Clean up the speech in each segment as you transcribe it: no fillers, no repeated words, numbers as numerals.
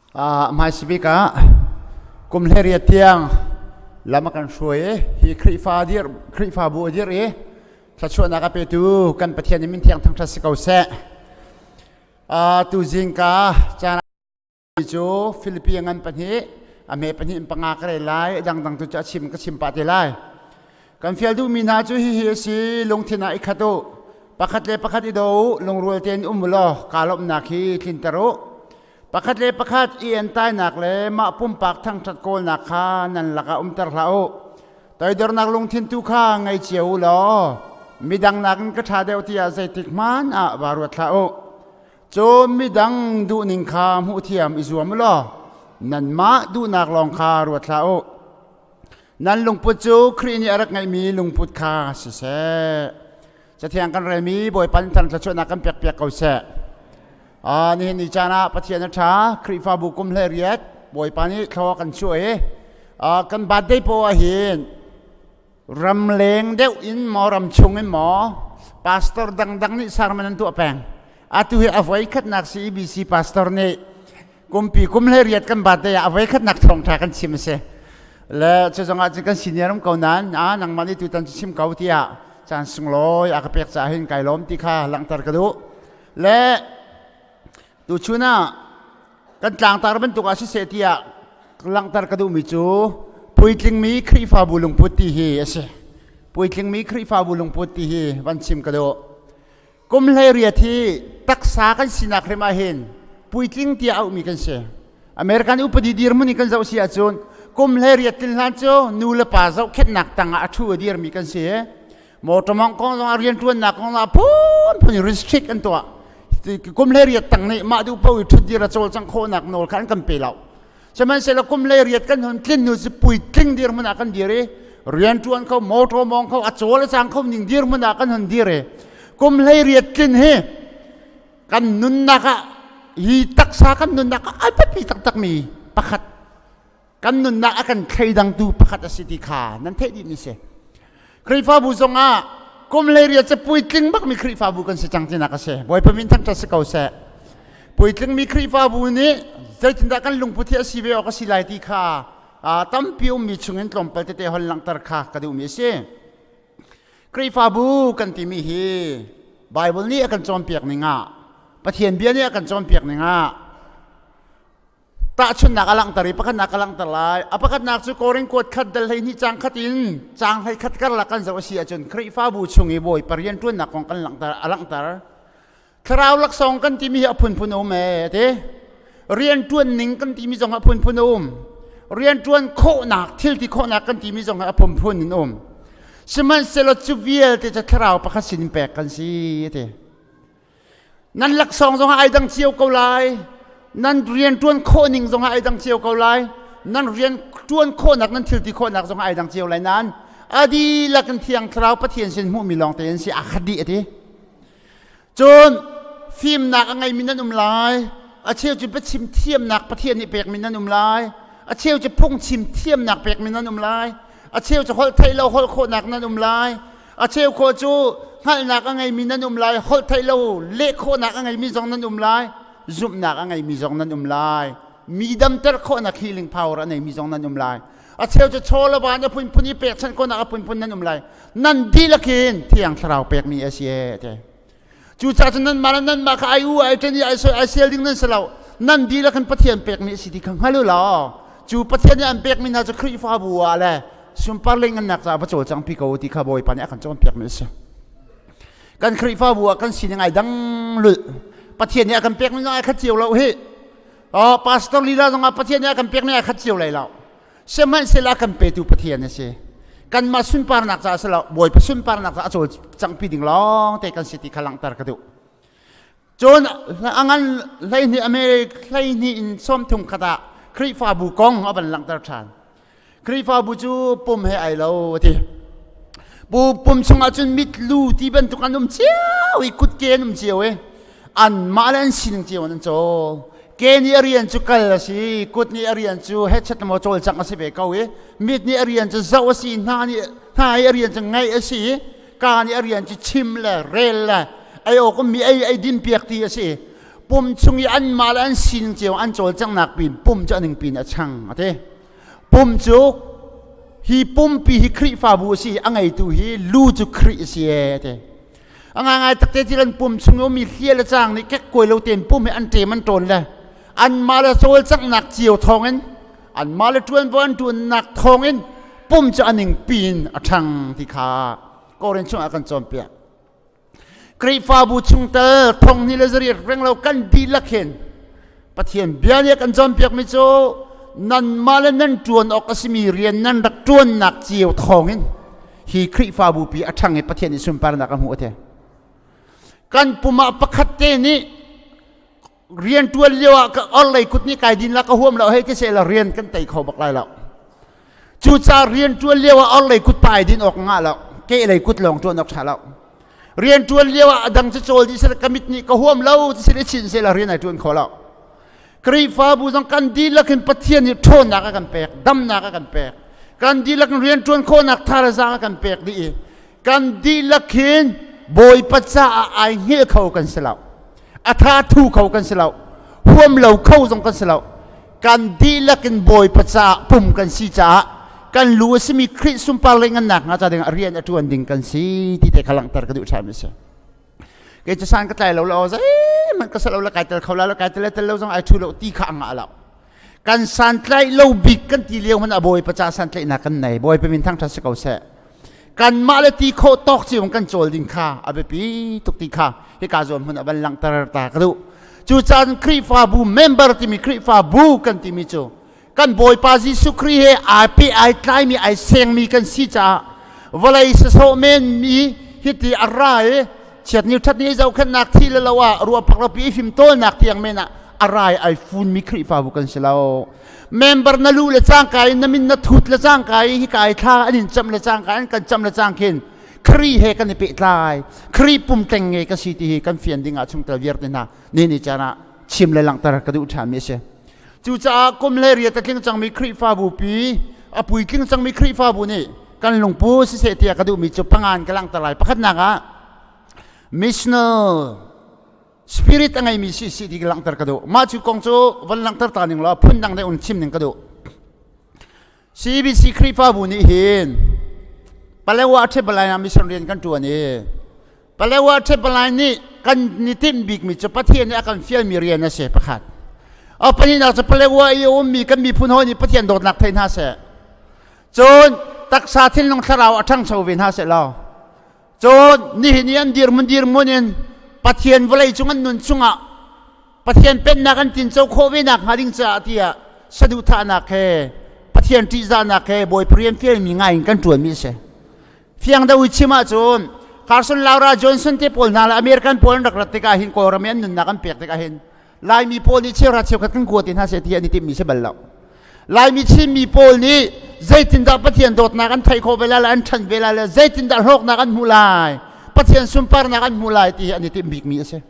Hmaisabik ah kum 18 tiang lam a kan hruai i hi Khrihfa dir Khrihfabu a dir i thluachuahnak a petu kan Pathian in min thiang thangṭhat si ko seh. Tu zingka caan cu Filipi ngan pahnih a hme pahnih in panga ka rel lai dangdang tu cu a chim ka chim pah te lai. Kan fial duhmi hna cu hihi a si lungthin ah i khat u pakhat le pakhat i daw u lungrual tein um u law kaa lawmhnak hi tlinter u. Pakhat le pakhat i entainak le mah pumpak thangṭhat kawlnak kha nan lakah umter hlah u. Toidornak lungthin tu kha ngei cio u law midang nakin ka ṭha deuh tiah zeitik hmanh ah vaa ruat hlah u. Cun midang duhning kha hmuhthiam i zuam u law nanmah duhnak lawng kha ruat hlah u. Nan lungput cu Khrih nih a rak ngeihmi lungput kha siseh. Cathiang kan relmi Bawipa nih thluachuahnak kan pekpiak ko seh. Nihin ni caan ah Pathian a ṭha, Khrihfabu kum 18 Bawipa nih thlaw kan chuah i kan birthday poah hin ramleng deuh in maw ramchung in maw pastor dangdang nih sermon an tuah peng. Atu hi a voi khatnak CEBC pastor nih kumpi kum 18 kan birthday ah a voi khatnak thawngṭha kan chim a si. Le cu zongah cun kan senior um ko nain a nangmah nih tutan cu chim ko tiah caan sunglawi a ka pek caah hin kai lawm ti kha langhter ka duh. Le tuchun ah kan tlangtar bantuk ah siseh tiah langhter ka duhmi cu puitlingmi Khrihfabu lungput ti hi a si. Puitlingmi Khrihfabu lungput ti hi van chim ka duh. Kum 18 hi taksa kan sinak hrim ah hin puitling tiah auhmi kan si. American upadi dirhmun in kan zoh si ahcun kum 18 tlin hlan cu nu le pa zohkhenhnak tangah a ṭhu a dirmi kan si. Motor mawngh kong zongah rianṭuannak kong zongah phunphun in restrict an tuah. Kum 18 tang nih mah duh paoh i ṭhutdir a cawlcangh khawhnak nawl kha an kan pe lo. Sihmanhsehlaw kum 18 kan hun tlin hnu cu puitling dirhmun ah kan dir i rianṭuan kho, motor mawng kho, a cawl a cang kho ning dirhmun ah kan hun dir i kum 18 tlin hi kan nunnak ah hi taksa kan nunnak ah a biapi taktakmi pakhat kan nunnak a kan thleidangtu pakhat a si ti kha nan theih dih mi si. Khrihfabu zongah kum 18 cu puitling bakmi Khrihfabu kan si cang tinak a si. Bawipa min thangṭhat si ko seh. Puitlingmi Khrihfabu nih zeitindah kan lungput hi a si ve awk a si lai ti kha tampi ummi chungin tlawmpal tete hon langhter kha ka duhmi a si. Khrihfabu kan timi hi Bible nih a kan cawnpiak ning ah Pathian bia nih a kan cawnpiak ning ah tahchunhnak a langhter i pakhatnak a langhter lai. A pakhatnak cu Korin kuat khat dal 12 caang khat in caang 11 karlak kan zoh a si ahcun Khrihfabu chung i Bawipa rianṭuannak kong kan langhter a langhter. Thlarau laksawng kan timi hi a phunphun a um ee ti. Rianṭuan ning kan timi zong a phunphun a um. Rianṭuan khawhnak, thil ti khawhnak kan timi zong a phunphun in um. Sihmanhsehlaw cu vialte cu thlarau pakhat sin in pek kan si ti. Nan laksawng zong ai dang cio ko lai. Nan rianṭuan khawh ning zong ai dang cio ko lai. Nan rian ṭuan khawhnak, nan thil ti khawhnak zong ai dang cio lai nain a dihlak in Thiang Thlarau Pathian sin hmuhmi lawng te an si aa khat dih a ti. Cun fimnak a ngeimi nan um lai. A cheu cu biachim thiamnak Pathian nih pekmi nan um lai. A cheu cu phungchim thiamnak pekmi nan um lai. A cheu cu holh theih lo holh khawhnak nan um lai. A cheu khawh cu hngalhnak a ngeimi nan um lai. Holh theih lo leh khawhnak a ngeimi zong nan um lai. Zumhnak a ngeimi zong nan um lai. Mi damter khawhnak healing power a neimi zong nan um lai. A cheu cu chaw le van a phunphun i pekchanh khawhnak a phunphun nan um lai. Nan dihlak in Thiang Thlarau pekmi a si ee ti. Cucaah cun nanmah le nanmah kha ai u ai ṭen i ai soi ai sel ding nan si lo. Nan dihlak in Pathian pekmi a si ti kha hngal u law cu Pathian nih an pekmi hna cu Khrihfabu ah le sunpar lengngannak caah va cawlcangpi ko ti kha Bawipa nih a kan cawnpiakmi a si. Kan Khrihfabu ah kan sining ai dang lulh. Pathian nih a kan pekmi zong ai khat cio lo hi. Oh, pastor lila zong ah Pathian nih a kan pekmi ai khat cio lai lo. Sihmanhsehlaw a kan petu Pathian a si. Kanmah sunparnak caah si lo, Bawipa sunparnak caah a cawlcanghpi ding lawng te kan si ti kha langhter ka duh. Cun a ngan 12 Americ 12 in 30 khat ah Khrihfabu kong a van langhter ṭhan. Khrihfabu cu pum he ai lo a ti. Bu pum chungah cun mit lu ti bantuk an um cio i kutke an um cio i anmah le an sining cio in an cawl. Ke nih a rian cu kal a si, kut nih a rian cu hechet maw cawlcangh a si ve ko i mit nih a rian cu zoh a si, hna nih hna i a rian cu ngaih a si i ka nih a rian cu chim le rel le ei awk ummi ei ei din piak ti a si. Pum chung i anmah le an sining cio an cawlcanghnak pin pum cu a ning pin a chang a ti. Pum cu hi pumpi hi Khrihfabu a si a ngeitu hi lu cu Khrih a si e a ti. A ngaingai takte ti an pum chung i ummi hlia le cang nih kekkuai lo tein pum hi an ṭem an ṭawn le anmah le cawlcanghnak cio thawngin anmah le ṭuanvo an ṭuannak thawngin pum cu a ning pin a ṭhang ti kha Korin chungah kan cawnpiak. Khrihfabu chungtel thong ni le zariat reng lo kan dihlak hin Pathian bia nih a kan cawnpiakmi cu nanmah le nan ṭuan awk a simi rian nan rak ṭuannak cio thawngin hi Khrihfabu pi a ṭhang i Pathian nih sunparnak a hmuh a ti. Kan pum ah pakhat te nih rian ṭuan lio ah ka orlei kut nih kai din la ka huam lo hei ti seh la rian kan tei kho bak lai lo. Cucaah rian ṭuan lio ah orlei kut pa ai din awk ngah lo. Kehlei kut lawng ṭuan awk ṭha lo. Rian ṭuan lio ah a dang cu cawl dih seh ka mit nih ka huam lo ti seh chin seh la rian ai ṭuan kho lo. Khrihfabu zong kan dihlak in Pathian nih ṭhawnnak a kan pek, damnak a kan pek. Kan dihlak in rian ṭuan khawhnak thazaang a kan pek dih i kan dihlak hin Bawipa caah ai hngilh kho kan si lo. A tha thu kho kan si lo. Huam lo kho zong kan si lo. Kan dihlak in Bawipa caah pum kan si caah kan lu a simi Khrih sunpar le ngannak hnga ca ding ah rian a ṭuan ding kan si ti te kha langhter ka duh ṭhan a si. Kei cu san ka tlai lo lo zeihmanh ka salo la kai tel kho la lo kai tel tel lo zong ai thu lo ti kha angah lo. Kan san tlaih lo bik kan ti lio hmanh a Bawipa ca san tlaihnak kan nei. Bawipa min thangṭhat si ko seh. Kanmah le ti khawh tawk cio kan cawl ding kha a biapi tuk ti kha hika zawn hmun a van langhter ta ka duh. Cucaah Khrihfabu member timi Khrihfabu kan timi cu kan Bawipa Jesuh Khrih he ai pe ai tlaimi ai sengmi kan si caah vawlei sasawh menmi hiti a ra i chiat ni ṭhat ni zohkhenhnak thi le lo ah ruah pak lo pi i fimtawlnak tiang men ah a rai ai funmi Khrihfabu kan si lo. Member na lu le cangka in na min na thut le cangka i hika ai thla an in camh le cangka an kan camh le cang khin Khrih he kan i pehtlai. Khrih pum tleng nge ka si ti hi kan fian ding ah chungtel vialte hna ni ni caan ah chim le langhter ka duh ṭhanmi a si. Cucaah kum le riat a tling cangmi Khrihfabu pi a puitling cangmi Khrihfabu nih kan lungpu siseh tiah ka duhmi cu pangan ka langhter lai. Pakhatnak ah missional spirit a ngeimi si si ti ka langhter ka duh. Mah cu kong cu van langhter ta ning law phundang deuh in chim ning ka duh. CBC Khrihfabu nih hin Palewa Ṭhepalai ah mission rian kan ṭuan i Palewa Ṭhepalai nih kan ni timh bikmi cu Pathian nih a kan fialmi rian a si pakhat. A pahnihnak cu Palewa i a ummi kan miphun hawi nih Pathian dawtnak thei hna seh. Cun taksa thinlung thlarau a ṭhangcho ve hna seh law cun nihin i an dirhmun dirhmun in Pathian vawlei cung an nun chungah Pathian pennak an tinco khawh ve nak hnga ding caah tiah saduhthahnak he Pathian ṭihzahnak he Bawipa rian fialmi ngai in kan ṭuanmi a si. Fiang deuh i chim ahcun Carson Laura Johnson te pawl hna le American pawl an rak rat tikah hin Kawlram i an nunnak an pek tikah hin Laimi pawl nih cheuhra cheukhat kan kua te hna seh ti an i timhmi si bal lo. Laimi Chinmi pawl nih zeitindah Pathian dawtnak an theih khawh ve lai le an ṭhan ve lai le zeitindah hlawknak an hmuh lai Pathian sunparnak an hmuh lai ti hi an i timh bikmi a si.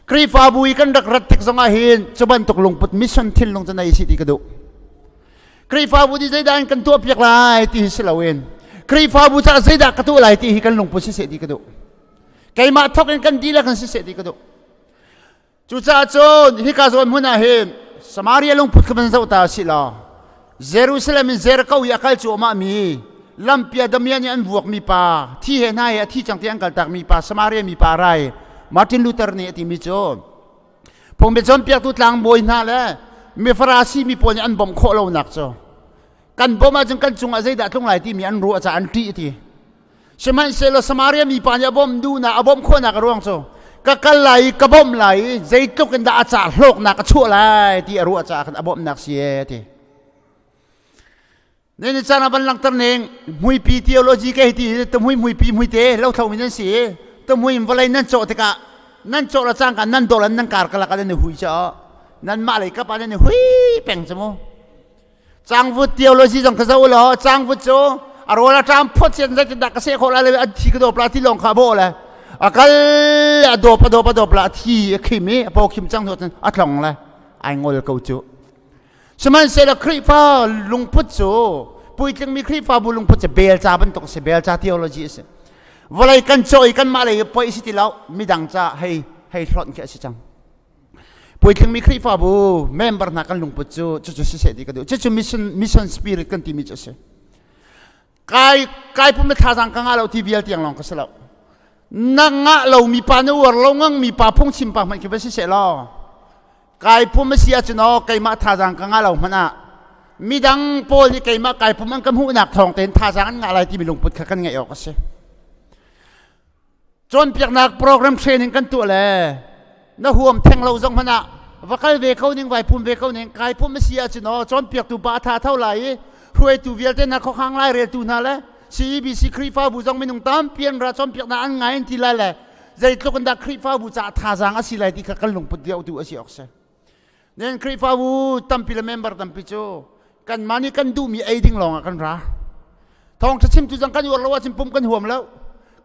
Khrihfabu i kan rak rat tik zongah hin cu bantuk lungput mission thinlung cu nei si ti ka duh. Khrihfabu nih zeidah in kan tuahpiak lai ti hi si loin Khrihfabu caah zeidah ka tuah lai ti hi kan lungput si seh ti ka duh. Keimah thawk in kan dihlak in si seh ti ka duh. Cucaah cun hika zawn hmun ah hin Samaria lungput kha van zoh ta si law Jerusalem in Jericho i a kal cuahmah mi lampia damian i an vuakmi pa thi he hna he a thi cang ti an kaltak mi pa Samaria mi pa rai Martin Luther nih a timi cu phungbia cawnpiaktu tlangbawi hna le mi Farasi mi pawl nih an bawmh khawh lonak cu kan bawmh ahcun kan cungah zeidah tlung lai timi an ruah caah an ṭih a ti. Sihmanhsehlaw Samaria mipa nih a bawmh duhnak a bawmh khawhnak a ruang cu ka kal lai i ka bawmh lai i zeitluk in dah a ca hlawknak a chuah lai ti a ruah caah khan a bawmhnak si e ti. Ne ni caan ah van langhter ning muipi theology ke hi ti tumhui muipi muite lothlo mi nan si tumhui in vawlei nan cawh tikah nan cawh la cangka nan dol an nan kar kalak ah nan i hui cho nan mah lei kap ah nan i hui peng cu mu Cangvut theology zong ka zoh law cangvut cu a rawl a ṭam phot sian zeitindah ka seh khawh lai le an thi ka dawp la ti lawng kha a bawh le a kal a dawp a dawp a dawp la a thi a khim i a paw khim cang hnu a tlong le ai ngol ko cu. Sihmanhsehlaw Khrihfa lungput cu puitlingmi Khrihfabu lungput cu belca bantuk a si belca theology a si. Vawlei kan cawh i kanmah lei poi si ti lo midang ca hei hei hlonh khi a si cang. Puitlingmi Khrihfabu member hna kan lungput cu cucu siseh ti ka duh. Cucu mission spirit kan timi cu a si. Kai kai pum le thazaang ka ngah lo ti vial tiang lawng ka si lo. Na ngah lo mi pa na uar lo ngang mi pa phungchim pa hmanh khi va siseh law kai pum a si ahcun aw keimah thazaang ka ngah lo hmanh ah midang pawl nih keimah kai pum an ka hmuhnak thawng tein thazaang an ngah lai timi lungput kha kan ngeih awk a si. Cawnpiaknak program training kan tuah le na huam theng lo zong hmanh ah va kal ve ko ning vai pum ve ko ning kai pum a si ahcun aw cawnpiaktu pa a tha tho lai i hruaitu vialte hna khuakhang lai reltu hna le CEBC Khrihfabu zong minung tampi an ra cawnpiaknak an ngai an ti lai le zeitluk in dah Khrihfabu caah thazaang a si lai ti kha kan lungput deuh tu a si awk si. Nen Khrihfabu tampi le member tampi cu kanmah nih kan duhmi ei ding lawng ah kan ra. Thawngṭha chimtu zong kan uar lo ahcun pum kan huam lo.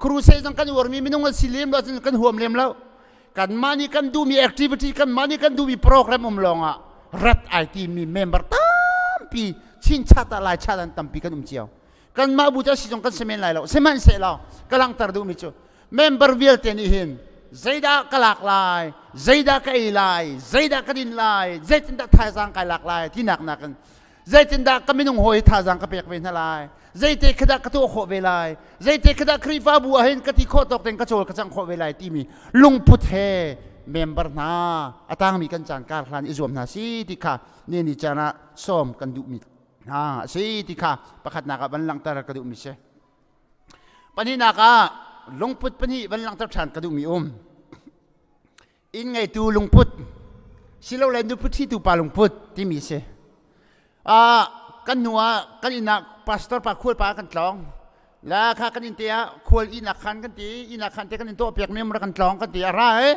Crusade zong kan uarmi minung an si lem lo ahcun kan huam lem lo. Kanmah nih kan duhmi activity, kanmah nih kan duhmi program um lawng ah rat ai timi member tampi chinchat ah lai chat an tampi kan um cio. Kanmah bu cu a si zong kan si men lai lo. Sihmanhsehlaw ka langhter duhmi cu member vialte nih hin zeidah ka lak lai zeidah ka ei lai zeidah ka din lai zeitindah thazaang kai lak lai tinak nakin zeitindah ka minung hawi thazaang ka pek ve hna lai zeite khi dah ka tuah khawh ve lai zeite khi dah Khrihfabu ah hin ka ti khawh tawk tein ka cawl ka cang khawh ve lai timi lungput he member hna a tangmi kan caan kar hlan i zuam hna si ti kha ni ni caan ah sawm kan duhmi hna a si ti kha pakhatnak ah van langhter ka duhmi si. Pahnihnak ah lungput pahnih van langhter ṭhan ka duhmi um. Inn ngeitu lungput silole nupi ṭhitu pa lungput timi si. Ah, kan hnu ah kan inn ah pastor pa khual pa kan tlawng. La kha kan inn te ah khual ihnak khan kan ti, ihnak khan te kan in tuah piak mi um kan tlawng kan ti a ra e.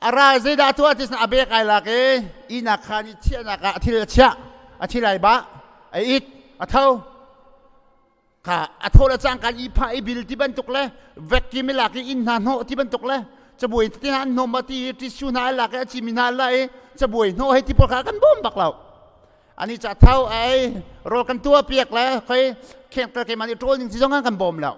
A ra zeidah tuah ti a bek ai lak i ihnak khan i chiahnak ah a thil a chiah, a thil ai bah, a it, a tho. Kha a thaw le cangka i phah i bil ti bantuk le vacuum i lak i inn hna hnawh ti bantuk le cabuai te hna an hnawm ti i tissue hna a lak i a cimi hna la i cabuai hnawh hei ti pawl kha kan bawm bak lo. Ani ca thau ai rawl kan tuah piak le khoi kheng tel keimah nih ṭawl ning ti zong kan bawm lo.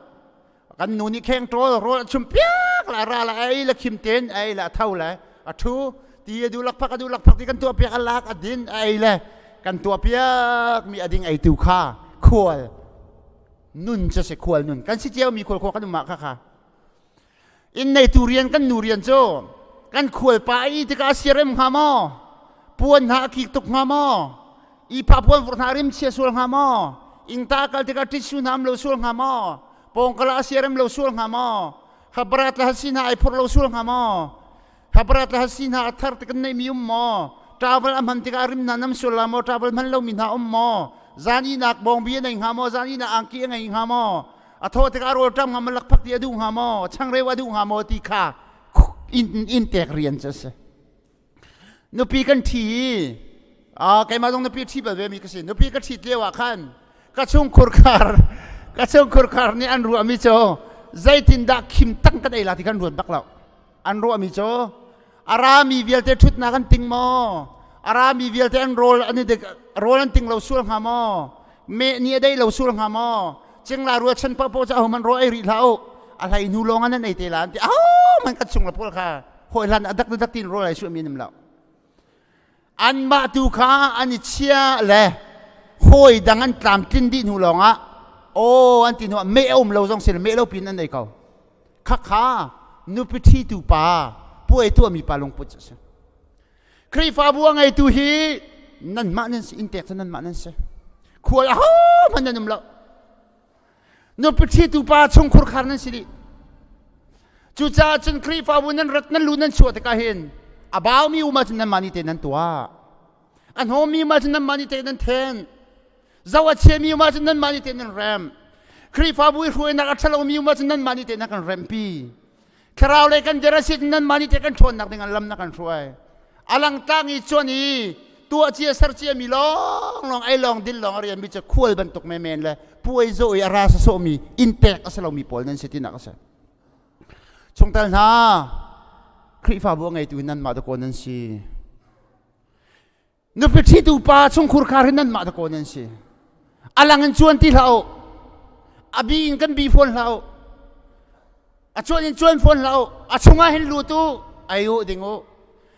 Kan nu nih kheng ṭawl rawl a chum piak la ra la ei le khim ten ei le a tho le a ṭhu ti a duh lakphak a duh lakphak ti kan tuah piak a lak a din a ei le kan tuah piak mi a ding ei tu kha khual nun cu si khual nun kan si cio mi khual khua kan um ah kha kha inn neitu rian kan nu rian cu kan khual pa i tikah a siarem hnga maw puan hna a kik tuk hnga maw i pha puan vur hna rim chia sual hnga maw ingta kal tikah tissue hna am lo sual hnga maw pawngkala a siarem lo sual hnga maw khabarat le hasi hna ai phur lo sual hnga maw khabarat le hasi hna a thar tik nei mi um maw travel a hman tikah rim hna nam sual la maw travel hman lo mi hna um maw zan inak bawngbi a nei hnga maw zan inak angki a ngei hnga maw a thaw tikah rawl ṭam hnga maw lakphak ti a duh hnga maw changreu a duh hnga maw ti kha in in tek rian cu a si Nupi kan ṭhi i keimah zong nupi ṭhi bal ve mi ka si. Nupi ka ṭhit lio ah khan ka chungkhur khar ka chungkhur khar nih an ruahmi cu zeitindah khim tang kan ei la ti kan ruat bak lo. An ruahmi cu a rami vialte ṭhutnak an ting maw? A rami vialte an rawl an i rawl an ting lo sual hnga maw? Meh nih a dei lo sual hnga maw? Cingla rualchan paohpaoh cu ahohmanh rawl ei rih hlah u. A hlei hnu lawng ah nan ei te la an ti. Ahohmanh kan chung le pawl kha hawi hlan a dak dak tin rawl ai suah mi an um lo anmah tu kha an i chia le hawi dang an tlamtlin dih hnu lawng ah aw an ti hnu ah meh a um lo zong si meh lo pin an ei ko khakha nupi ṭhi tu pa puai tuahmi pa lungput cu si Khrihfabu a ngeitu hi nanmah nan si inntek cu nanmah nan si khual aho hmanh nan um lo Nupi ṭhitu pa chungkhur khar nan si dih. Cucaah cun Khrihfabu nan rat nan lu nan chuah tikah hin a baumi um ahcun nanmah nih te nan tuah. A hnawmmi um ahcun nanmah nih te nan then. Zo a chiami um ahcun nanmah nih te nan rem. Khrihfabu i hruainak a ṭhalomi um ahcun nanmah nih te nan kan rempi. Thlarau lei kan der a si nanmah nih teh kan ṭhawnnak ding an lam na kan hruai. A langtlang i cuan i tuah cia ser cia mi lawng lawng ei lawng dil lawng a rian mi cu khual bantuk menmen le puai zawh i a ra sawsawh mi inn pek a si lomi pawl nan si tinak a si. Chungtel hna Khrihfabu a ngeitu nanmah dakaw nan si. Nupi ṭhitu pa chungkhur khar hi nanmah dakaw nan si. A lang in cuan ti hlah u. A bi in kan bi fawn hlah u. A cuan in cuan fawn hlah u. A chungah hin lut u. Ai u ding u.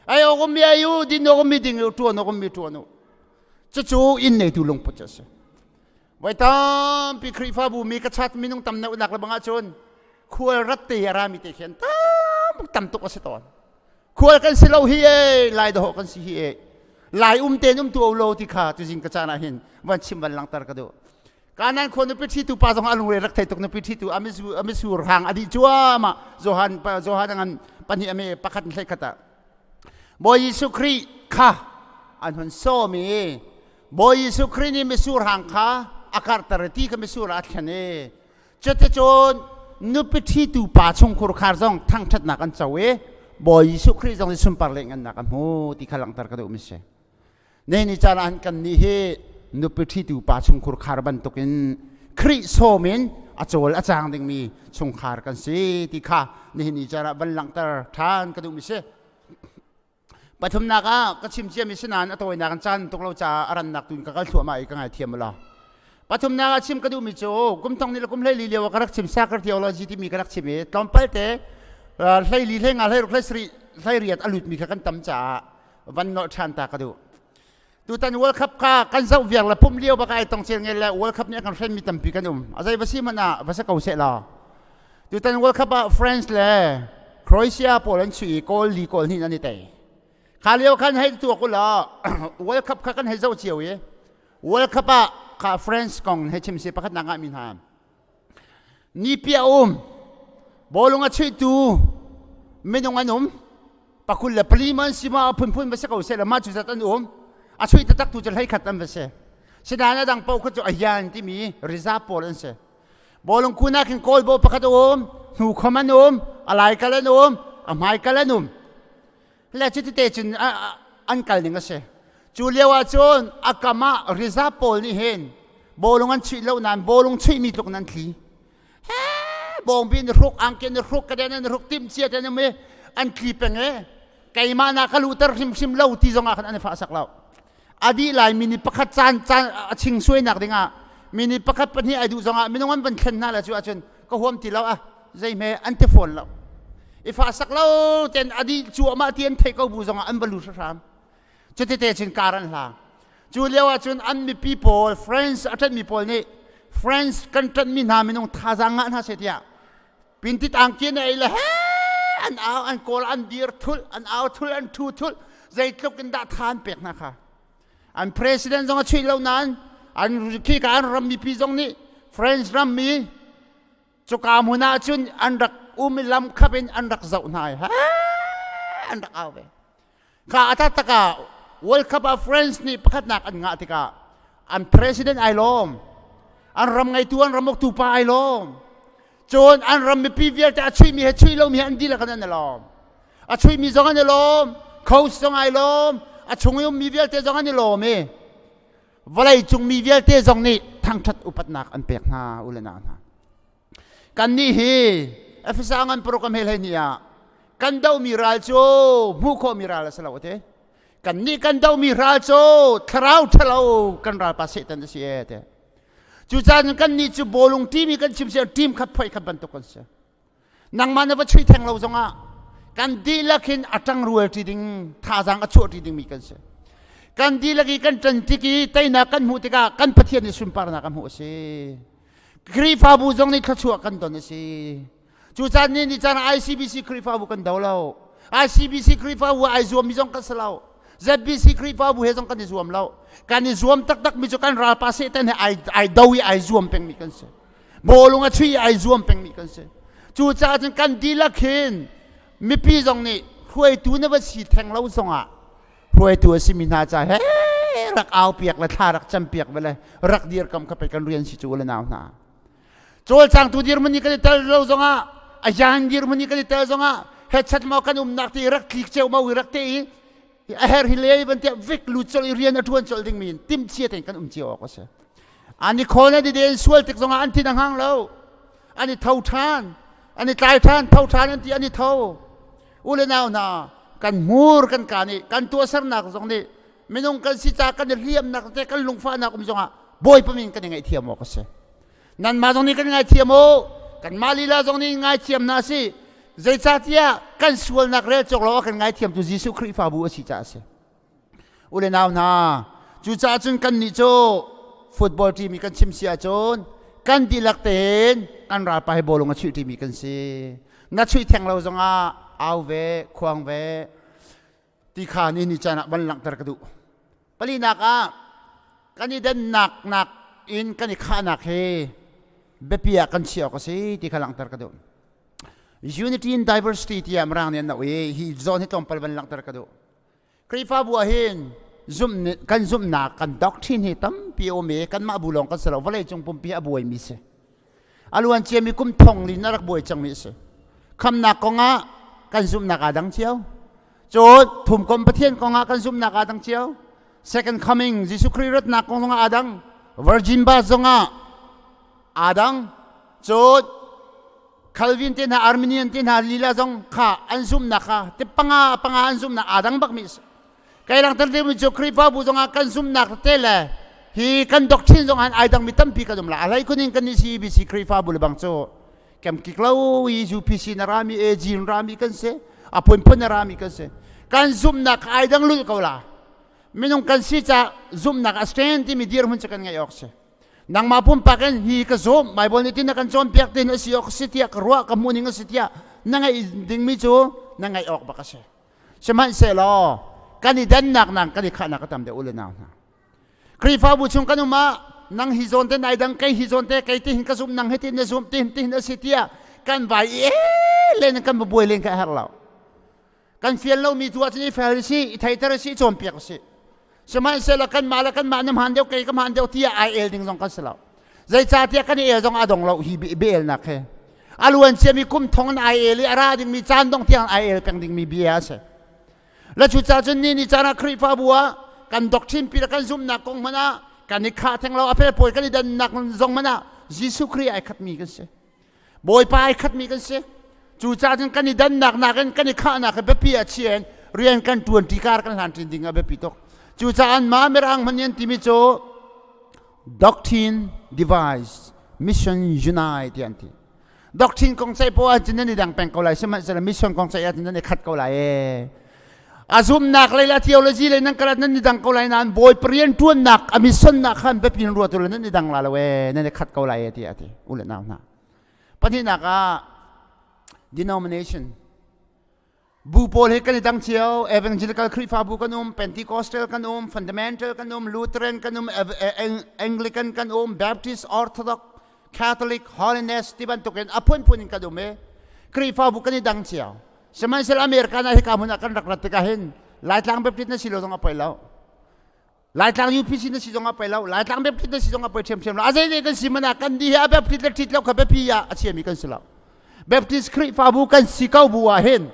Ai awk ummi ai u, din awk ummi ding u, ṭuan awk ummi ṭuan u. Cucu inn neitu lungput cu a si. Voi tampi Khrihfabu mi ka chat minung tam deuhnak le bang ahcun khual rat te a rami te khi an tam tam tuk a si tawn. Khual kan si lo hi e, lai dawh kan si hi e. Lai um tein um tu lo ti kha tuzing ka caan ah hin van chim van langhter ka duh. Kanan khua nupi ṭhitu pa zong a lungre rak thei tuk nupi ṭhitu a misur hang a dih cuahmah Johan Johan ngan pahnih ame pakhat hlei khat ah Bawi Jesuh Khrih kha an hun sawm i Bawi Jesuh Khrih nih misur hang kha a karhter i ti kha misur ah a thlen i cuticun nupi ṭhitu pa chungkhur khar zong thangṭhatnak an co i Bawi Jesuh Khrih zong nih sunpar leh-ngannak a hmu ti kha langhter ka duhmi si. Ne ni caan ah kan nih hi nupi ṭhitu pa chungkhur khar bantukin Khrih sawm in a cawl a cang dingmi chungkhar kan si ti kha nihin ni caan ah van langhter ṭhan ka duhmi si. Pathumnak ah ka chim ciami si nain a tawinak in caan tuk lo caah a rannak tu in ka kal thluahmah i ka ngaithiam law. Pathumnak ah chim ka duhmi cu kum thong ni le kum 14 lio ah ka rak chim sacred theology timi ka rak chim i tlawmpal te 14 hlei nga 16 hlei 18 a lutmi kha kan tam caah van nolh ṭhan ta ka duh. Tutan World Cup kha kan zoh viar le pumh lio bak ai tong cel ngel le World Cup nih a kan hrenmi tampi kan um. A zei va si hmanh ah va si ko seh law. Tutan World Cup ah France le Croatia pawl an chuih i goal li goal hnih an i tei. Kha lio khan hei tuak u law World Cup kha kan hei zoh cio i World Cup ah kha France kong hei chim si pakhat nak ah mi hna. Nipi a um. Bawlung a chuihtu minung an um. 24 man si ma phunphun va si ko seh mah cu zat an um. A chuih taktak tu cu 11 an va si. Sinain a dang paoh kha cu a hian timi reserve pawl an si. Bawlung kun ah khin kawl bo pakhat a um, hnu khom an um, a lai kal an um, a hmai kal an um. Le cuti cun an kal ning a si. Cu lio ah cun a kam ah reserve pawl nih hin bawlung an chuih lo nain bawlung chuihmi tluk in an tli. He bawngbi in hruk angki in hruk kaden in hruk tim cia ten um i an tli peng i keimah na ka luhter hrimhrim lo ti zong ah khan an i fah sak lo. A dih lai minute pakhat caan caan a ching suainak dingah minute pakhat pahnih ai duh zongah minung an van thlen hna le cu ahcun ka huam ti lo ah zeihme an ti fawn lo. I fah sak lo ten a dih cuahmah ti an theih ko bu zongah an va lu hram. Cutite cun kar an hlang. Cu lio ahcun an mipi pawl France a ṭanhmi pawl nih France kan ṭanhmi hna minung thazaang ngah hna seh tiah pintit angki na ei le he an au an kawl an dir thulh an au thulh an ṭhu thulh zeitluk in dah tha an pek hna kha an president zong a chuih lo nain an khika an ram mipi zong nih France rammi cuka hmun ah cun an rak um i lam khap in an rak zoh hna i an rak au ve Ka a taktak ah World Cup ah France nih pakhatnak an ngah tikah an president ai lawm. An ram ngeitu an ram uktu pa ai lawm. Cun an ram mipi vialte a chuihmi he chuih lomi he an dihlak in an i lawm. A chuihmi zong an i lawm, coach zong ai lawm, a chung i ummi vialte zong an i lawm i vawlei cung mi vialte zong nih thangṭhat upatnak an pek hna u le nau hna. Kannih hi Efesa ngan paruk a hmel hei ni ah kan dohmi ral cu hmuh khawhmi ral a si lo te. Kannih kan dohmi ral cu thlarau ṭhalo kan ralpa Satan a si e te. Cucaah kannih cu bawlung team i kan chim si team khat phoih khat bantuk kan si. Nangmah na va chuih theng lo zongah kan dihlak hin a ṭangrual ṭi ding thazaang a chuah ṭi dingmi kan si. Kan dihlak i kan ṭan tik i teinak kan hmuh tikah kan Pathian nih sunparnak a hmuh a si. Khrihfabu zong nih thluachuah kan don a si. Cucaah ni ni caan ICBC Khrihfabu kan do lo. ICBC Khrihfabu ai zuammi zong kan si lo. ZBC Khrihfabu he zong kan i zuam lo. Kan i zuam taktak mi cu kan ralpa Satan he ai, ai do i ai zuam pengmi kan si. Bawlung a chuih i ai zuam pengmi kan si. Cucaah cun kan dihlak hin mipi zong nih hruaitu na va si theng lo zongah hruaitu a simi hna ca he rak au piak le thla rak cam piak ve le rak dirkam kha pei kan rian si cu le nau hna cawlcangtu dirhmun i kan i tel lo zongah a yan dirhmun i kan i tel zongah hetchat maw kan umnak ti rak tlik ceu mau i rak te i a her hi le van tiah vik lu col i rian a ṭuan col ding mi in tim chia tein kan um cio awk a si an i khawl an i den sual tik zongah an thin a hang lo an i tho ṭhan an i tlai ṭhan tho ṭhan an ti an i tho U le nau hna, kan hmur kan ka nih kan tuahsernak zong nih minung kan si ca kan i hliamnak te kan lungfahnak um zongah Bawipa min kan i ngaihthiam awk a si. Nanmah zong nih kan ngaithiam u, kanmah lila zong nih ngaithiam hna si. Zeicahtiah kan sualnak rel cawk lo a kan ngaithiamtu Jesuh Khrihfabu a si caah a si. U le nau hna, cucaah cun kannih cu football team i kan chim si ahcun kan dihlak tein kan ralpa hi bawlung a chuih ṭimi kan si. Na chuih theng lo zongah au ve, khuang ve, ti kha ni ni caan ah van langhter ka duh. Palinak ah kan i dannak nak in kan i khahnak hi biapi ah kan chiah awk a si ti kha langhter ka duh. Unity in diversity tiah Mirang nih an auh i hi zawn hi tlawmpal van langhter ka duh. Khrihfabu ah hin zumh kan zumhnak kan doctrine hi tampi a um i kanmah bu lawng kan si lo vawleicung pumpi a buaimi si. A luan ciami kum thong lin a rak buai cangmi a si. Khamnak kongah kan zumhnak aa dang cio. Cun thumkom Pathian kongah kan zumhnak aa dang cio. Second coming Jesuh Khrih ratnak kong zongah aa dang. Virgin birth zongah aa dang. Cun Calvin te hna Arminian te hna lila zong kha an zumhnak kha te panga panga an zumhnak aa dang bakmi a si. Kai langter dingmi cu Khrihfabu zongah kan zumhnak tete le hi kan doctrine zong han ai dangmi tampi kan um la. A hlei kun in kan nih CBC Khrihfabu le bang cu kem kik lo i UPC na rami AG na rami kan si a phunphun na rami kan si. Kan zumhnak ai dang lul ko la. Minung kan si ca zumhnak a stand timi dirhmun cu kan ngeih awk si. Nangmah pumpak in hi ka zum Bible nih tin na kan cawnpiak tin a si awk si tiah ka ruah ka hmuh ning a si tiah na ngeih dingmi cu na ngeih awk bak a si. Sihmanhsehlaw kan i dannak nang kan i khahnak a tam deuh u le nau hna. Khrihfabu chung kan um ah nang hi zawn te nai dang kei hi zawn te kei ti hin ka zum nang hi tin na zum ti hin ti hin a si tiah kan vai i len kan buai len ka herh lo. Kan fial lomi tu ahcun i fel si i theiter si i cawnpiak si. Sihmanhsehlaw kanmah le kanmah na hmaan deuh kei ka hmaan deuh tiah ai el ding zong kan si lo. Zeicahtiah kan i el zong a dong lo hi biaelnak hi. A luan ciami kum thong in ai el i a ra dingmi caan dong tiang ai el peng dingmi bia a si. Le cucaah cun ni ni caan ah Khrihfabu ah kan doctrine pi le kan zumhnak kong hmanh ah kan i khah theng lo a pelpawi kan i dannak zong hmanh ah Jesuh Khrih ai khatmi kan si. Bawipa ai khatmi kan si. Cucaah cun kan i dannak nakin kan i khahnak hi biapi ah chia in rian kan ṭuan ṭi kar kan hlan ṭin ding a biapi tuk. Cucaah mah Mirang hmanh nih an timi cu doctrine device mission unite tiah an ti. Doctrine kong ceih poah ahcun nan i dang peng ko lai sihmanhsehlaw mission kong ceih ahcun nan i khat ko lai ee. A zumnak lei le a theology lei nan kal nan i dang ko lai nain Bawipa rian ṭuannak a mission nak khan biapi in ruat u nan i dang la lo ee nan i khat ko lai ee tiah a ti u le nau hna. Pahnihnak ah denomination bu pawl hi kan i dang cio evangelical Khrihfabu kan um Pentecostal kan um fundamental kan um Lutheran kan um Anglican kan um Baptist Orthodox Catholic Holiness ti bantukin a phunphun in kan um i Khrihfabu kan i dang cio Sihmanhsehlaw America na hika hmun ah kan rak rat tikah hin Laitlang Baptist na si lo zong a poi lo. Laitlang UPC na si zong a poi lo. Laitlang Baptist na si zong a poi ṭhiamṭhiam lo. A zeizei kan si man ah kan di hi a Baptist le ṭhit lo kha biapi ah a chiami kan si lo. Baptist Khrihfabu kan si ko bu ah hin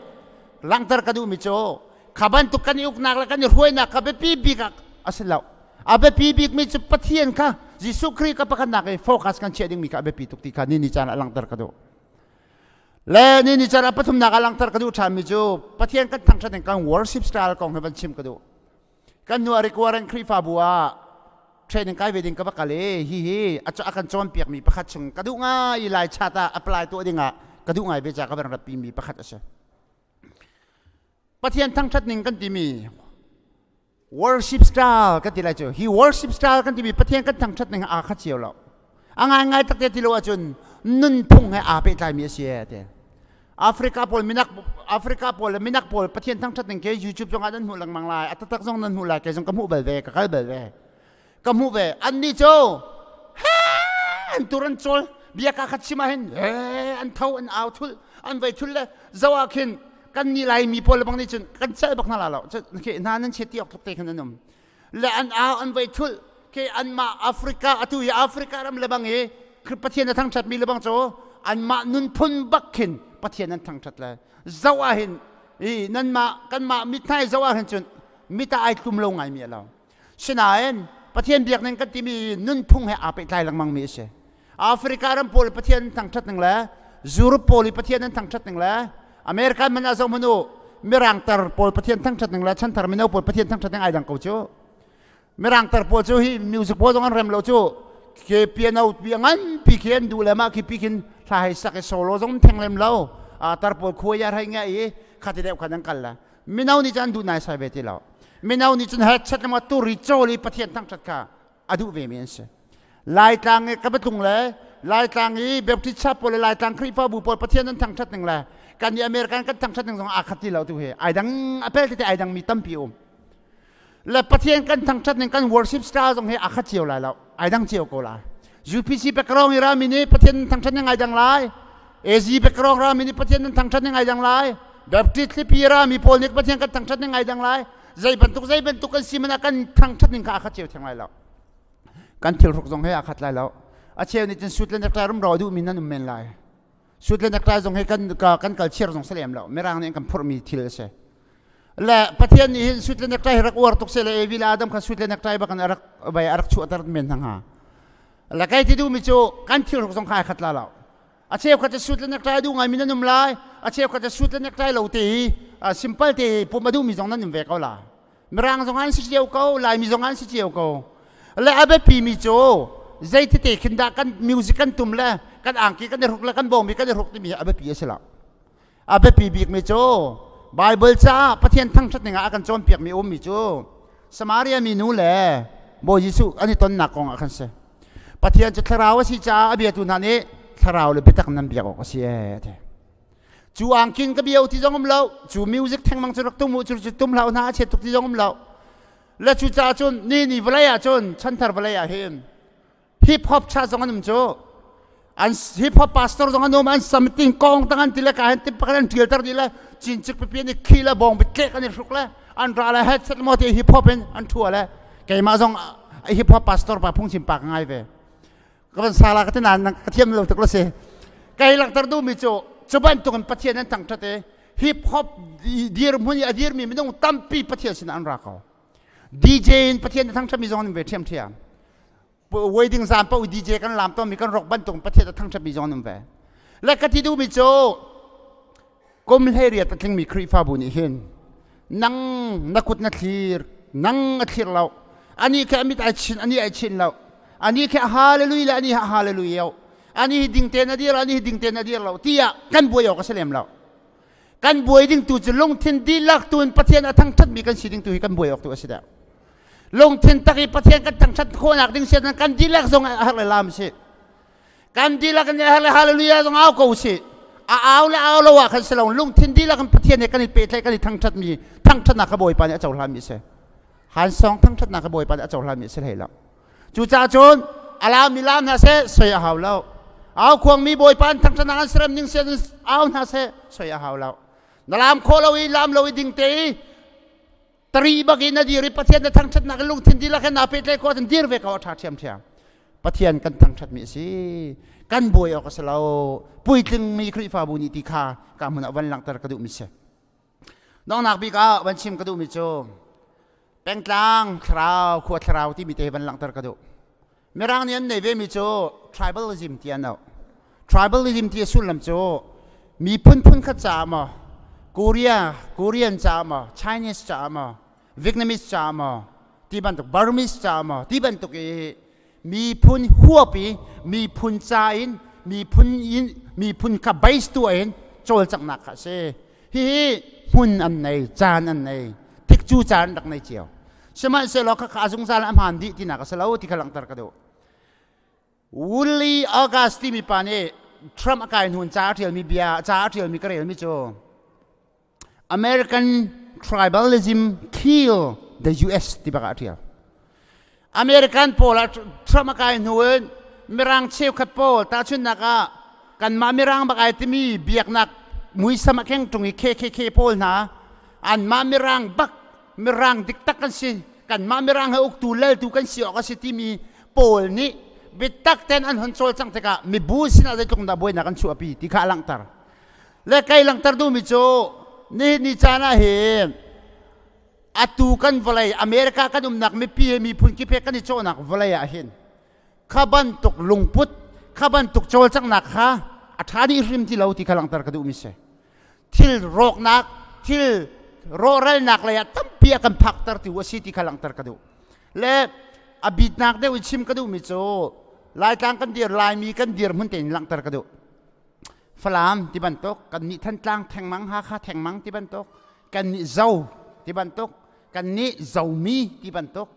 langhter ka duhmi cu kha bantuk kan i uknak le kan i hruainak kha biapi bik ah a si lo. A biapi bikmi cu Pathian kha Jesuh Khrih ka pakhatnak i focus kan chiah dingmi kha a biapi tuk ti kha ni ni caan ah langhter ka duh. Le ni ni caan ah pathumnak ah langhter ka duh ṭhanmi cu Pathian kan thangṭhat in kan worship style kong hi van chim ka duh. Kan nu a requirement Khrihfabu ah training kai ve ding ka va kal i hihi a kan cawnpiakmi pakhat chung ka duh ngai i lai chat ah apply tuah ding ah ka duh ngai ve ca ka van ratpimi pakhat a si. Pathian thangṭhat ning kan timi worship style kan ti lai cu hi worship style kan timi Pathian kan thangṭhat ning aa khat cio lo a ngaingai takte ti lo ahcun nunphung he aa pehtlaimi a si e ti Africa pawl minak Africa pawl le minak pawl Pathian thangṭhat ning ke YouTube zong ah nan hmuh lengmang lai a taktak zong nan hmuh lai kei zong ka hmuh bal ve ka kal bal ve ka hmuh ve annih cu an tur an cawl bia ka khat chim ah hin he an tho an au thul an vei thul le zo ah khin kan ni lai mi pawl bang nih cun kan cel bak hna la lo ke hna nan che ti ok tluk te khan an um le an au an vei thul ke anmah Africa atu hi Africa ram le bang hi Pathian a thangṭhat mi le bang cu anmah nunphun bak khin Pathian an thangṭhat le zo ah hin i nanmah kanmah mithmai zo ah hin cun mita ai tlum lo ngai mi a lo Sinain Pathian biakning kan timi nunphung he aa pehtlai lengmangmi a si. Africa ram pawl Pathian an thangṭhat ning le Europe pawl i Pathian an thangṭhat ning le American man ah zoh hmanh u Mirang tar pawl Pathian thangṭhat ning le chanthar mino pawl Pathian thangṭhat ning ai dang ko cu. Mirang tar pawl cu hi music pawl zong an rem lo cu ke piano pi nganpi khi an duh le mah khi pi khin hla hei sak i solo zong theng lem lo. Tar pawl khuai rei nge i khati deuh khan an kal la. Mino nih cun an duh nai sai ve ti lo. Mino nih cun headset le tur i cawl i Pathian thangṭhat kha a duh ve mi an si. Laitlang i ka va le Laitlang i Baptist Church pawl le Laitlang Khrihfabu pawl Pathian an thangṭhat ning le kan i American kan thangṭhat ning zong aa khat ti lo tu hi. Ai dang a pel tete ai dang mi tampi um. Le Pathian kan thangṭhat ning kan worship style zong hi aa khat cio lai lo. Ai dang cio ko lai. UPC background i rami nih Pathian an thangṭhat ning ai dang lai. AZ background rami nih Pathian an thangṭhat ning ai dang lai. Baptist thlipi rami pawl nih Pathian kan thangṭhat ning ai dang lai. Zei bantuk zei bantuk kan si man ah kan thangṭhat ning kha aa khat cio theng lai lo. Kan thilhruk zong he aa khat lai lo. A cheu nih cun suit le necktie rumro a duhmi nan um men lai. Suit le necktie zong hi kan kan kal chiar zong si lem lo. Mirang nih an kan phurhmi thil a si. Le Pathian nih hin suit le necktie hi rak uar tuk seh le Evi le Adam kha suit le necktie bak in a rak vai a rak chuahter men hna hnga. Le kai ti duhmi cu kan thilhruk zong kha ai khat la lo. A cheu khat cu suit le necktie duh ngaimi nan um lai. A cheu khat cu suit le necktie lo te hi simple te pum a duhmi zong nan um ve ko la. Mirang zong an si cio ko, Laimi zong an si cio ko. Le a biapi mi cu zeiti te khin dah kan music kan tum le kan angki kan i hruk le kan bawngbi kan i hruk timi hi a biapi a si lo. A biapi bik mi cu Bible caah Pathian thangṭhat ning ah a kan cawnpiak mi um mi cu Samaria mi nu le Bawi Jesuh an i tonnak kong ah khan si. Pathian cu thlarau a si caah a biatu hna nih thlarau le biatak nan biak awk a si ee a ti. Cu angkin ka bio ti zong um lo, cu music thengmang cu rak tum u, cu cu tum hlah hna a chiat tuk ti zong um lo. Le cu caah cun ni ni vawlei ah cun chanthar vawlei ah hin hip hop cha zong an um cu. An hip hop pastor zong an um, an sam ting kong tang an ti le ka hen ti pakhat an tial ter di le cincik pipi an i khi le bawng bitlek an i hruk le an ra le headset mo ti hip hop in an thua le keimah zong hip hop pastor pa phungchim pa ka ngai ve. Ka van sala ka ti nain ka thiam lo tuk la si. Kai langhter duhmi cu cu bantukin Pathian an thangṭhat i hip hop dirhmun i a dirmi minung tampi Pathian sinah an ra ko. DJ in Pathian a thangṭhatmi zong an um ve ṭhiamṭhiam. Wedding zan paoh DJ kan laam tawnmi kan rock bantuk Pathian a thangṭhatmi zong an um ve. Le ka ti duhmi cu kum 18 a tlingmi Khrihfabu nih hin nang na kut na thlir nang a thlir lo ani khi a mit ai chin ani ai chin lo ani khi hallelujah le ani hallelujah ani hi ding tein a dir ani hi ding tein a dir lo tiah kan buai awk a si lem lo kan buai ding tu cu lungthin dihlak tu in Pathian a thangṭhatmi kan si ding tu hi kan buai awk tu a si deuh lungthin tak i Pathian kan thangṭhat khawhnak ding si kan dihlak zong a herh le lam si Kan dihlak in hallelujah zong au ko usih. A au le au lo ah khan si lo lungthin dihlak in Pathian he kan i pehtlaih kan i thangṭhatmi thangṭhatnak kha Bawipa nih a cohlanmi a si. Han song thangṭhatnak kha Bawipa nih a cohlanmi a si hlei lo. Cucaah cun a laumi laam hna seh soi a hau lo. Au khuangmi Bawipa an thangṭhatnak an serem ning seh au hna seh soi a hau lo. Na laam khawh lo i laam lo i ding te i tari bak in a dir i Pathian na thangṭhatnak in lungthin dihlak in naa pehtlaih khawh ahcun dir ve ko a ṭha ṭhiamṭhiam. Pathian kan thangṭhatmi a si. Kan buai awk a si lo. Puitlingmi Khrihfabu nih ti kha ka hmun ah van langhter ka duhmi si. Donghnak bik ah van chim ka duhmi cu pengtlang thlarau khua thlarau timi te van langhter ka duh. Mirang nih an nei vemi cu tribalism ti an auh. Tribalism ti a sullam cu miphun phun khat caah maw, Korea, Korean caah maw, Chinese caah maw, Vietnamese caah maw, ti bantuk Burmese caah maw, ti bantuk i miphun huap i miphun ca in miphun in miphun kha base tuah in cawlcanghnak kha a si. Hihi hmun an nei, caan an nei, tikcu caan rak nei cio. Sihmanhsehlaw khakha a zungzal a hmaan dih tinak a si lo ti kha langhter ka duh. Willie August timi pa nih Trump a kai hnu in ca a ṭialmi bia ca a ṭialmi ka relmi cu American tribalism kill the US ti bak ah a ṭial. American pawl ah Trump a kai hnu in Mirang cheukhat pawl tahchunhnak ah kanmah Mirang bak ai timi biaknak muisam a keng ṭung i KKK pawl hna anmah Mirang bak Mirang diktak kan si kanmah Mirang he uktu laltu kan si awk a si timi pawl nih biatak ten an hon cawlcangh tikah mibu sinah zeitluk dah buainak an chuahpi ti kha a langhter. Le kai langhter duhmi cu nihin ni caan ah hin atu kan vawlei America kan umnak mipi he miphun kip he kan i cawhnak vawlei ah hin kha bantuk lungput kha bantuk cawlcanghnak kha a ṭha dih hrim ti lo ti kha langhter ka duhmi si thil rawknak thil rawhralnak lei ah tampi a kan phakter tu a si ti kha langhter ka duh le a bitnak deuh in chim ka duhmi cu Laitlang kan dir Laimi kan dir hmun tein langhter ka duh. Falam ti bantuk, kan nih Thantlang thengmang, Hakha thengmang ti bantuk, kan nih Zo ti bantuk, kan nih Zomi ti bantuk.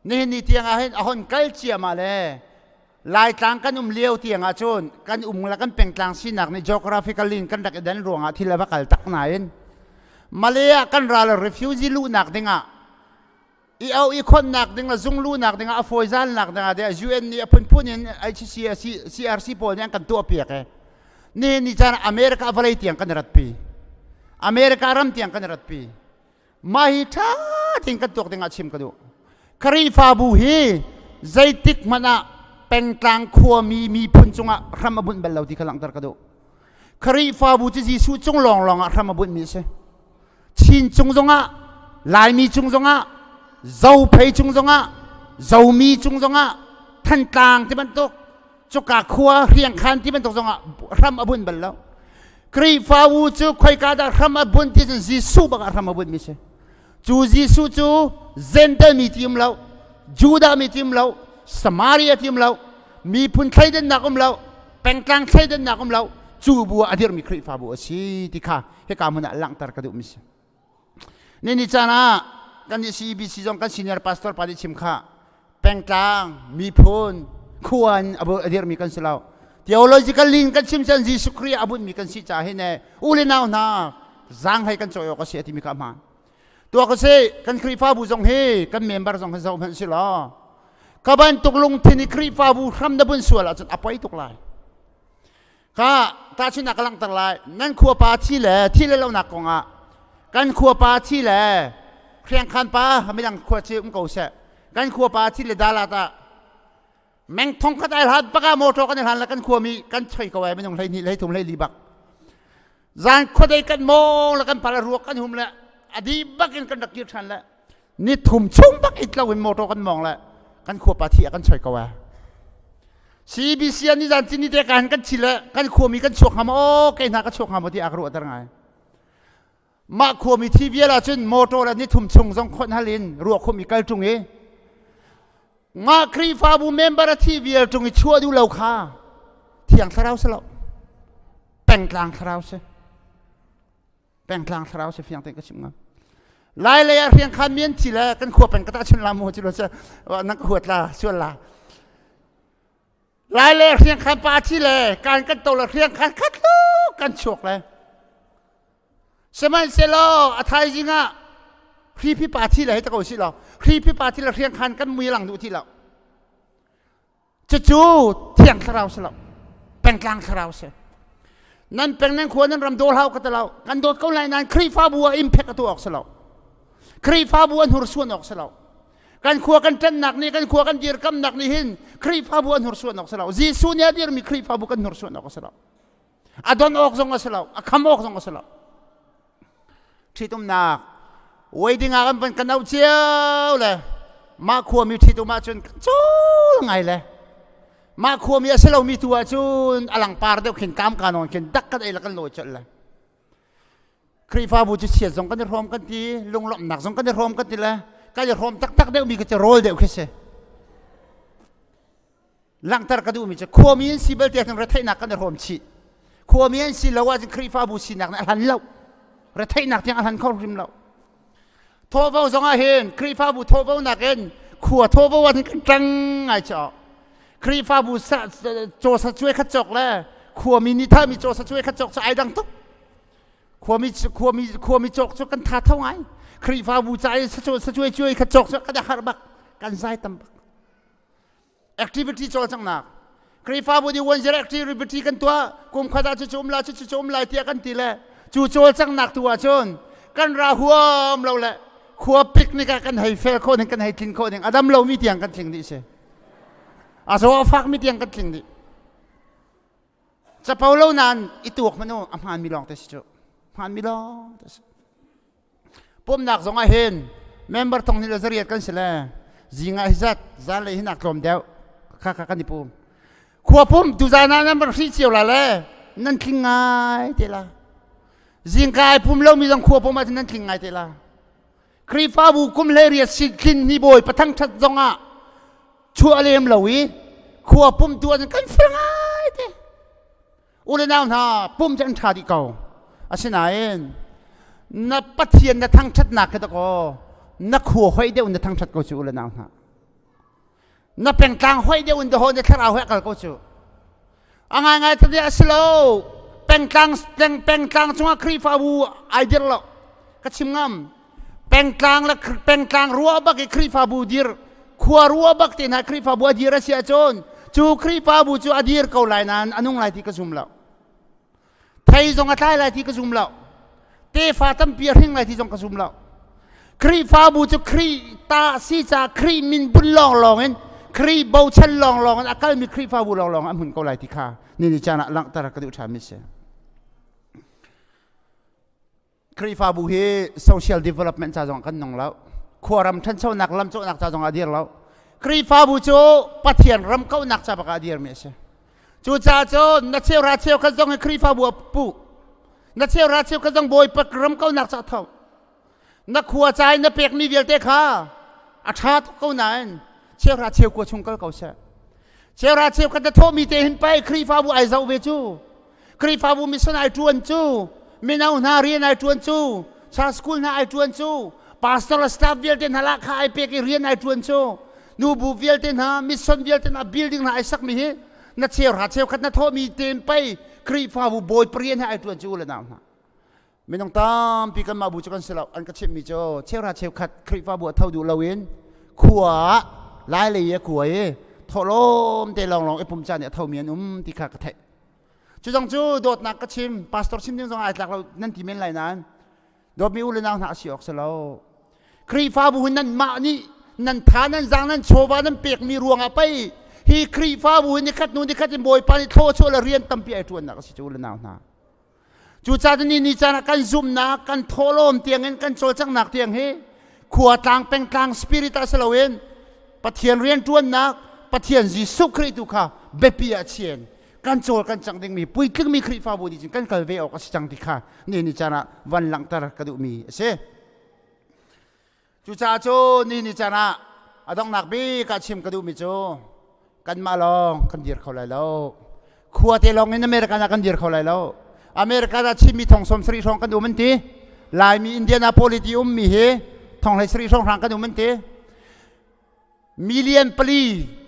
Nihin ni tiang ah hin a hon kal ciama le Laitlang kan um lio tiang ah cun kan um la kan pengtlang sinak nih geographical in kan rak i dan ruangah thil a va kal tak nain Malay ah kan ral refugee luhnak dingah i au i khonnak ding le zung luhnak dingah a fawizalnak dingah de UN nih a phunphun in HCC CRC pawl nih an kan tuah piak e nihin ni caan America vawlei tiang kan ratpi America ram tiang kan ratpi mah hi ṭha tein kan tuak dingah chim ka duh Khrihfabu hi zeitik hmanh ah pengtlang khuami miphun cungah hram a bunh bal lo ti kha langhter ka duh Khrihfabu cu Jesuh cung lawnglawng ah hram a bunhmi a si Chin cung zongah Laimi cung zongah Zophei cung zongah Zomi cung zongah Thantlang ti bantuk cuka khua hriangkhan ti bantuk zongah hram a bunh bal lo Khrihfabu cu khoika dah hram a bunh ti cun Jesuh bak ah hram a bunhmi si cu Jesuh cu Gentile mi ti um lo Judah mi ti um lo Samaria ti um lo miphun thleidannak um lo pengtlang thleidannak um lo cu bu ah a dirmi Khrihfabu a si ti kha hika hmun ah langhter ka duhmi si Ni ni caan ah kan nih CBC zong kan senior pastor pa nih chim kha pengtlang miphun khua in a dirmi kan si lo theological in kan chim cun Jesuh Khrih a bunhmi kan si caah hin u le nau hna zaang hlei kan cawi awk a si a timi kha a hmaan tuah ka si kan Khrihfabu zong hi kan member zong hi zoh hmanh si law ka bantuk lungthin i Khrihfabu hram na bun sual ahcun a poi tuk lai Ka tahchunhnak ka langhter lai. Nan khuapa thi le thi le lonak kongah kan khuapa thi le hriangkhan pa midang khua ci um ko seh. Kan khuapa thi le dalat ah meng thong khat ai hlat baka motor kan i hlan le kan khuami kan choi ko ai minung 12 13 14 bak. Zan khuadei kan mong le kan pala ruak kan hum le adi bak in kan rak kir than le ni thum chung bak it lo in motor kan mong le kan khuapa thi ah kan choi ko ai CBC ni zan cini te kan kan chi le kan khuami kan chuak hnga maw kei hna ka chuak hnga maw ti a ka ruahter ngai mah khuami thi vial ah cun motor le ni thum chung zong khonh hal in ruah khum i kal ṭung i mah Khrihfabu member a thi vial ṭung i chuah duh lo kha thiang thlarau si lo pengtlang thlarau si pengtlang thlarau si fiang tein ka chim ngam lai lei ah hriang khan mian thi le kan khua peng ka ta chun la mu ci lo se nan ka huat la sual la lai le hriang khan pa thi le kan kan to le hriang khan khat lu kan chuak le sihmanhsehlaw a thaizing ah hripi pa thi le hei ta ko si lo hripi pa thi le hriang khan kan mui lang duh ti lo Cucu thiang thlarau si lo. Pengtlang thlarau si. Nan peng nan khua nan ram daw hlau ka ti lo. Kan dawt ko lai nain Khrihfabu ah impact a tuah awk si lo. Khrihfabu an hursuan awk si lo. Kan khua kan ṭannak nih kan khua kan dirkamnak nih hin Khrihfabu an hursuan awk si lo. Jesuh nih a dirmi Khrihfabu kan hursuan awk a si lo. A don awk zong a si lo. A kham awk zong a si lo. Ṭhitumnak wedding ah kan van kan auh cio le mah khuami ṭhitum ahcun kan cul ngai le mah khuami a si lomi tu ahcun a langpar deuh khin kam ka nawn khin dak kan ei le kan lawi colh le Khrihfabu cu chiat zong kan i hrawm kan ti lunglawmhnak zong kan i hrawm kan ti le kan i hrawm taktak deuhmi khi cu rawl deuh khi si langhter ka duhmi cu khuami an si belte ahcun retheihnak kan i hrawm chih khuami an si lo ahcun Khrihfabu sinak nih a hlan lo retheihnak tiang a hlan kho hrim lo thawhvo zong ah hin Khrihfabu thawhvo nakin khua thawhvo ahcun kan ṭang ngai cu Khrihfabu caw sa cuai khat cawk le khuami nih thami caw sa cuai khat cawk cu ai dang tuk khuami khuami khuami cawk cu kan tha tho ngai Khrihfabu ca i sa cuai cuai khat cawk cu kan i harh bak kan zai tam bak Activity cawlcanghnak. Khrihfabu nih one year activity kan tuah kum khat ah cucu um lai cucu um lai tiah kan ti le cu cawlcanghnak tu ahcun kan ra huam lo le khua picnic ah kan hei fel khawh ning kan hei tlin khawh ning a dam lomi tiang kan tling dih si a zaw a fakmi tiang kan tling dih capo lo nain i tuak hmanh u a hmaanmi lawng te si cu hmaanmi lawng te si Pumhnak zong ah hin member thong hnih le zariat kan si le zing ah hi zat zanlei hi nak tlawm deuh kha kha kan i pum khua pum tuzan ah nan van hri cio la le nan tling ngai te la zingka ai pum lomi zong khua pum ah nan tling ngai te la Khrihfabu kum hlei riat si tlin ni bawi pathang that zong ah chuah lem lo i khua pum tu ah kan fel ngai te. U le nau hna, pum cu an ṭha dih ko. Asinain na Pathian na thangṭhatnak khi dakaw na khua hoi deuh na thangṭhat ko cu u le nau hna. Na pengtlang hoi deuh in dahaw na thlarau he kal ko cu. A ngaingai tadi a si lo. Pengtlang pengtlang chungah Khrihfabu ai dir lo. Ka chim ngam. Pengtlang le pengtlang ruah bak i Khrihfabu dir khua ruah bak te hna Khrihfabu a dir a si ahcun cu Khrihfabu cu a dir ko lai nain a nung lai ti ka zum lo. Thei zong a tlai lai ti ka zum lo. Tefa tampi a hring lai ti zong ka zum lo. Khrihfabu cu Khrih ta si ca Khrih min bun lawnglawng in Khrih bochan lawnglawng in a kalmi Khrihfabu lawnglawng a hmun ko lai ti kha ni ni caan ah langhter ka duh ṭhan mi si. Khrihfabu hi social development ca zong kan nung lo. Khuaram ṭhanchonak lamcawhnak ca zong a dir lo. Khrihfabu cu Pathian ram kauhnak ca bak ah a dirmi a si. Cucaah cun na cheuhra cheukhat zong hi Khrihfabu a pu. Na cheuhra cheukhat zong Bawipa ram kauhnak ca tho. Na khua ca in na pekmi vialte kha a ṭha tuk ko nain cheuhra cheukua chung kal ko seh. Cheuhra cheukhat na thawhmi te hin pei Khrihfabu ai zoh ve cu. Khrihfabu mission ai ṭuan cu, mino hna rian ai ṭuan cu, church school hna ai ṭuan cu, pastor le staff vialte hna lahkhah ai pek i rian ai ṭuan cu, nubu vialte hna, mission vialte hna, building hna ai sakmi hi na cheuhra cheukhat na thawhmi tein pei Khrihfabu bawi rian he ai ṭuan cu u le nau hna. Minung tampi kanmah bu cu kan si lo. An ka chimhmi cu cheuhra cheukhat Khrihfabu a tho duh loin khua ah lai lei i khua i thawhlawm te lawnglawng i pum caan i a thomi an um ti kha ka theih. Cu zong cu dawtnak ka chim, pastor chim ding zong ai tlak lo nan ti men lai nain dawtmi u le nau hna a si awk si lo. Khrihfabu hi nanmah nih nan tha nan zaang nan chawva nan pekmi ruangah pei hi Khrihfabu hi nikhat hnu nikhat in Bawipa nih thluachuah le rian tampi ai ṭuannak a si cu u le nau hna. Cucaah ni ni caan ah kan zumhnak, kan thawhlawm tiangin kan cawlcanghnak tiang hi khua tlang pengtlang spirit ah si loin Pathian rianṭuannak, Pathian Jesuh Khrih tu kha biapi ah chian kan cawl kan cang dingmi puitlingmi Khrihfabu nih cun kan kal ve awk a si cang ti kha ni ni caan ah van langhter ka duhmi a si. Cucaah cu ni ni caan ah a donghnak bik ah chim ka duhmi cu kanmah lawng kan dir kho lai lo. Khuate lawng in American ah kan dir kho lai lo. American ah Chinmi thong 70 hrawng kan um an ti. Laimi Indianapolis i ummi hi thong 70 hrawng hrang kan um an ti. Million pali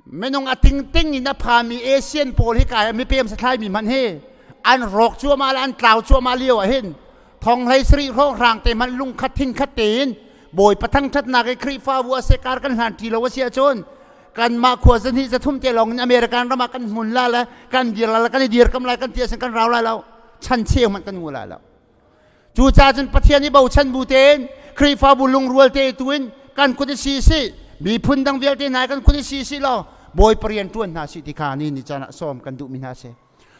Minung a tingting in a phami Asian pawl hi kai mipem sathlaimi hmanh hi an rawk cuahmah le an tlau cuahmah lio ah hin thong hlei sarih hrawnghrang te hmanh lungkhat thingkhat tein Bawipa thangṭhatnak i Khrihfabu a sekar kan hlan ṭi lo a si ahcun kanmah khua zahnih zathum te lawng in American ram ah kan hmun la le kan dir la le kan i dirkam lai kan ti ahcun kan rau lai lo chan cheu hmanh kan ngu lai lo. Cucaah cun Pathian i bochan bu tein Khrihfabu lungrual te tu in kan kut i si si miphun dang vialte hna kan kut i si si law Bawipa rian ṭuan hna si ti kha ni ni caan ah sawm kan duhmi hna si.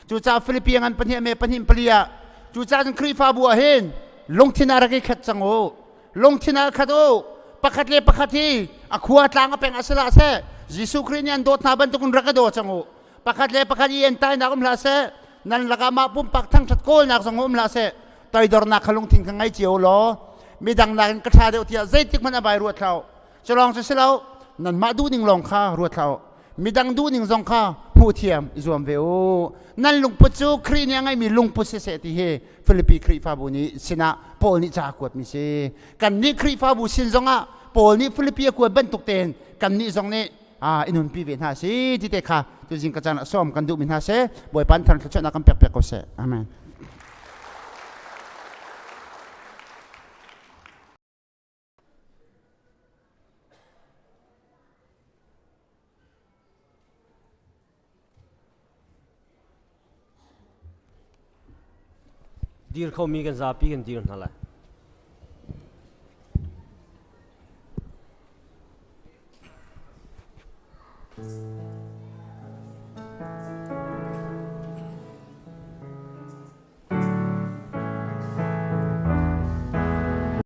Cucaah Filipi ngan pahnih me pahnih pali ah cucaah cun Khrihfabu ah hin lungthin ah rak i khat cang u. Lungthin ah khat u. Pakhat le pakhat hi a khua tlang a peng a si lah seh Jesuh Khrih nih an dawt hna bantukin rak i daw cang u. Pakhat le pakhat i entainak um hlah seh. Nan lakah mah pumpak thangṭhat kawlnak zong um hlah seh. Toidornak kha lungthin kha ngei cio law midang nakin ka ṭha deuh tiah zeitik hmanh a vai ruat hlah u. Cu lawng cu si lo, nanmah duhning lawng kha ruat hlah u. Midang duhning zong kha hmuh thiam i zuam ve u. Nan lungput cu Khrih nih a ngeimi lungput siseh ti hi Filipi Khrihfabu nih sinah Paul nih ca a kuatmi si. Kannih Khrihfabu sin zongah Paul nih Filipi a kuat bantuk tein kannih zong nih i nunpi ve hna si ti te kha tuzing ka caan ah sawm kan duhmi hna si. Bawipa an thar thluachuahnak kan pek piak ko seh. Amen. Dir khomi kan zapi kan dir hna lai.